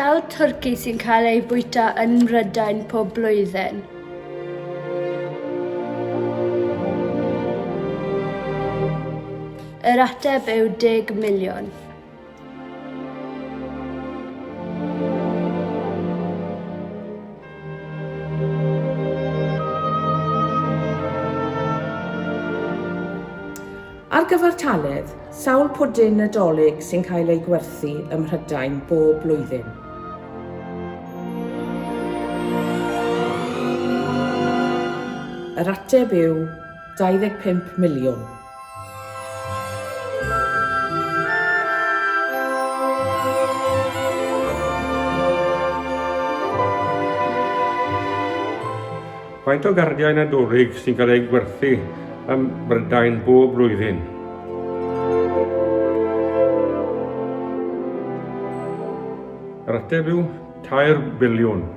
Sawl twrci sy'n cael ei bwyta yn Mhrydain pob blwyddyn? Yr ateb yw 10 miliwn. Ar gyfartaledd, sawl pwdin Nadolig sy'n cael eu gwerthu ym Mhrydain bob blwyddyn? Yr ateb yw 25 miliwn. Faint o gardiau Nadolig sy'n cael eu gwerthu ym Mhrydain bob blwyddyn? Yr ateb yw 3 biliwn.